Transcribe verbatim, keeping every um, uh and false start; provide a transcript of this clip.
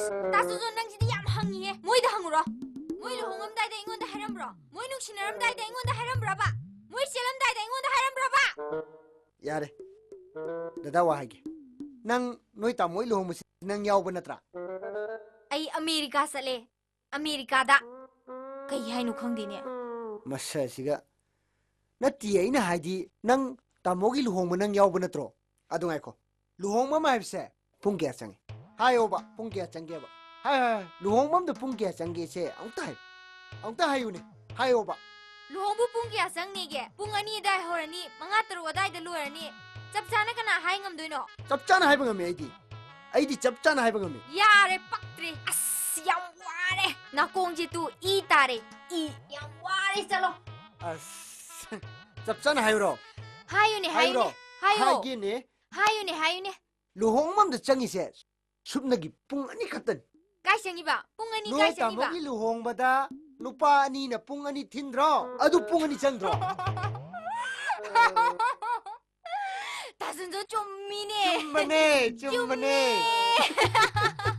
ꯑꯁ, ꯇꯥ ꯆꯨꯟꯆꯨꯟ, ꯅꯪꯁꯤꯗꯤ ꯌꯥꯝ ꯍꯪꯉꯤꯍꯦ꯫ ꯃꯣꯏꯗ ꯍꯪꯉꯨꯔꯣ꯫ ꯃꯣꯏ ꯂꯨꯍꯣꯡꯉꯝꯗꯥꯏꯗ ꯑꯩꯉꯣꯟꯗ ꯍꯥꯏꯔꯝꯕ꯭ꯔꯣ? ꯃꯣꯏ ꯅꯨꯡꯁꯤꯅꯔꯝꯗꯥꯏꯗ ꯑꯩꯉꯣꯟꯗ ꯍꯥꯏꯔꯝꯕ꯭ꯔꯕ? ꯃꯣꯏ ꯆꯦꯜꯂꯝꯗꯥꯏꯗ ꯑꯩꯉꯣꯟꯗ ꯍꯥꯏꯔꯝꯕ꯭ꯔꯕ? ꯌꯥꯔꯦ꯫ ꯗꯗꯥ, ꯋꯥ ꯍꯥꯏꯒꯦ꯫ ꯅꯪ ꯅꯣꯏ ꯇꯥꯃꯣ ꯍꯣꯏ ꯂꯨꯍꯣꯡꯕꯁꯤ ꯅꯪ ꯌꯥꯎꯕ ꯅꯠꯇ꯭ꯔꯥ? ꯑꯩ ꯑꯃꯦꯔꯤꯀꯥ ꯆꯠꯂꯦ꯫ ꯑꯃꯦꯔꯤꯀꯥꯗ꯫ ꯀꯩ ꯍꯥꯏꯅꯣ ꯈꯪꯗꯦꯅꯦ꯫ ꯃꯁꯛꯁꯤꯒ꯫ ꯅꯠꯇꯤꯌꯦ, ꯑꯩꯅ ꯍꯥꯏꯗꯤ, ꯅꯪ ꯇꯥꯃꯣꯒꯤ ꯂꯨꯍꯣꯡꯕ ꯅꯪ ꯌꯥꯎꯕ ꯅꯠꯇ꯭ꯔꯣ? ꯑꯗꯨ ꯉꯥꯏꯈꯣ, ꯂꯨꯍꯣꯡꯕ ꯑꯃ ꯍꯥꯏꯕꯁꯦ ꯄꯨꯡ ꯀꯌꯥ ꯆꯪꯉꯤ? ꯍꯥꯏꯌꯣꯕ, ꯄꯨꯡ ꯀꯌꯥ ꯆꯪꯒꯦꯕ? ꯍꯥꯏ, ꯍꯥꯏ, ꯍꯥꯏ꯫ ꯂꯨꯍꯣꯡꯕ ꯑꯝꯗ ꯄꯨꯡ ꯀꯌꯥ ꯆꯪꯒꯦꯁꯦ ꯑꯝꯇ ꯍꯥꯏꯌꯨ꯫ ꯑꯝꯇ ꯍꯥꯏꯌꯨꯅꯦ, ꯍꯥꯏꯌꯣꯕ꯫ ꯂꯨꯍꯣꯡꯕ ꯄꯨꯡ ꯀꯌꯥ ꯆꯪꯅꯤꯒꯦ? ꯄꯨꯡ ꯑꯅꯤ ꯑꯗꯥꯏ ꯍꯧꯔꯅꯤ, ꯃꯉꯥ ꯇꯔꯨꯛ ꯑꯗꯥꯏꯗ ꯂꯣꯏꯔꯅꯤ꯫ ꯆꯞ ꯆꯥꯅ ꯀꯅꯥ ꯍꯥꯏ ꯉꯝꯗꯣꯏꯅꯣ? ꯆꯞ ꯆꯥꯅ ꯍꯥꯏꯕ ꯉꯝꯃꯤ ꯑꯩꯗꯤ꯫ ꯑꯩꯗꯤ ꯆꯞ ꯆꯥꯅ ꯍꯥꯏꯕ ꯉꯝꯃꯤ꯫ ꯌꯥꯔꯦ, ꯄꯛꯇ꯭ꯔꯦ꯫ ꯑꯁ, ꯌꯥꯝ ꯋꯥꯔꯦ꯫ ꯅꯥꯀꯣꯡꯁꯦ ꯇꯨ ꯏ ꯇꯥꯔꯦ, ꯏ꯫ ꯌꯥꯝ ꯋꯥꯔꯦ, ꯆꯠꯂꯣ꯫ ꯑꯁ, ꯆꯞ ꯆꯥꯅ ꯍꯥꯏꯌꯨꯔꯣ? ꯍꯥꯏꯌꯨꯅꯦ, ꯍꯥꯏꯌꯨꯔꯣ? ꯍꯥꯏꯌꯨꯅꯦ, ꯍꯥꯏꯌꯣ꯫ ꯍꯥꯏꯒꯦꯅꯦ꯫ ꯍꯥꯏꯌꯨꯅꯦ, ꯍꯥꯏꯌꯨꯅꯦ꯫ ꯂꯨꯍꯣꯡꯕ ꯑꯝꯗ ꯆꯪꯉꯤꯁꯦ ꯁꯨꯞꯅꯒꯤ ꯄꯨꯡ ꯑꯅꯤ ꯈꯛꯇꯅꯤ꯫ ꯀꯥꯏ ꯆꯪꯉꯤꯕ? ꯄꯨꯡ ꯑꯅꯤ ꯅꯣꯏ ꯀꯥꯏ ꯆꯪꯉꯤꯕ? ꯇꯥꯃꯣꯒꯤ ꯂꯨꯍꯣꯡꯕꯗ ꯅꯨꯄꯥ ꯑꯅꯤꯅ ꯄꯨꯡ ꯑꯅꯤ ꯊꯤꯟꯗ꯭ꯔꯣ? ꯑꯗꯨ ꯄꯨꯡ ꯑꯅꯤ ꯆꯪꯗ꯭ꯔꯣ? ꯇꯥ ꯆꯨꯟꯆꯨꯟ, ꯆꯨꯝꯃꯤꯅꯦ꯫ ꯆꯨꯝꯕꯅꯦ, ꯆꯨꯝꯕꯅꯦ꯫ ꯆꯨꯝꯃꯦ꯫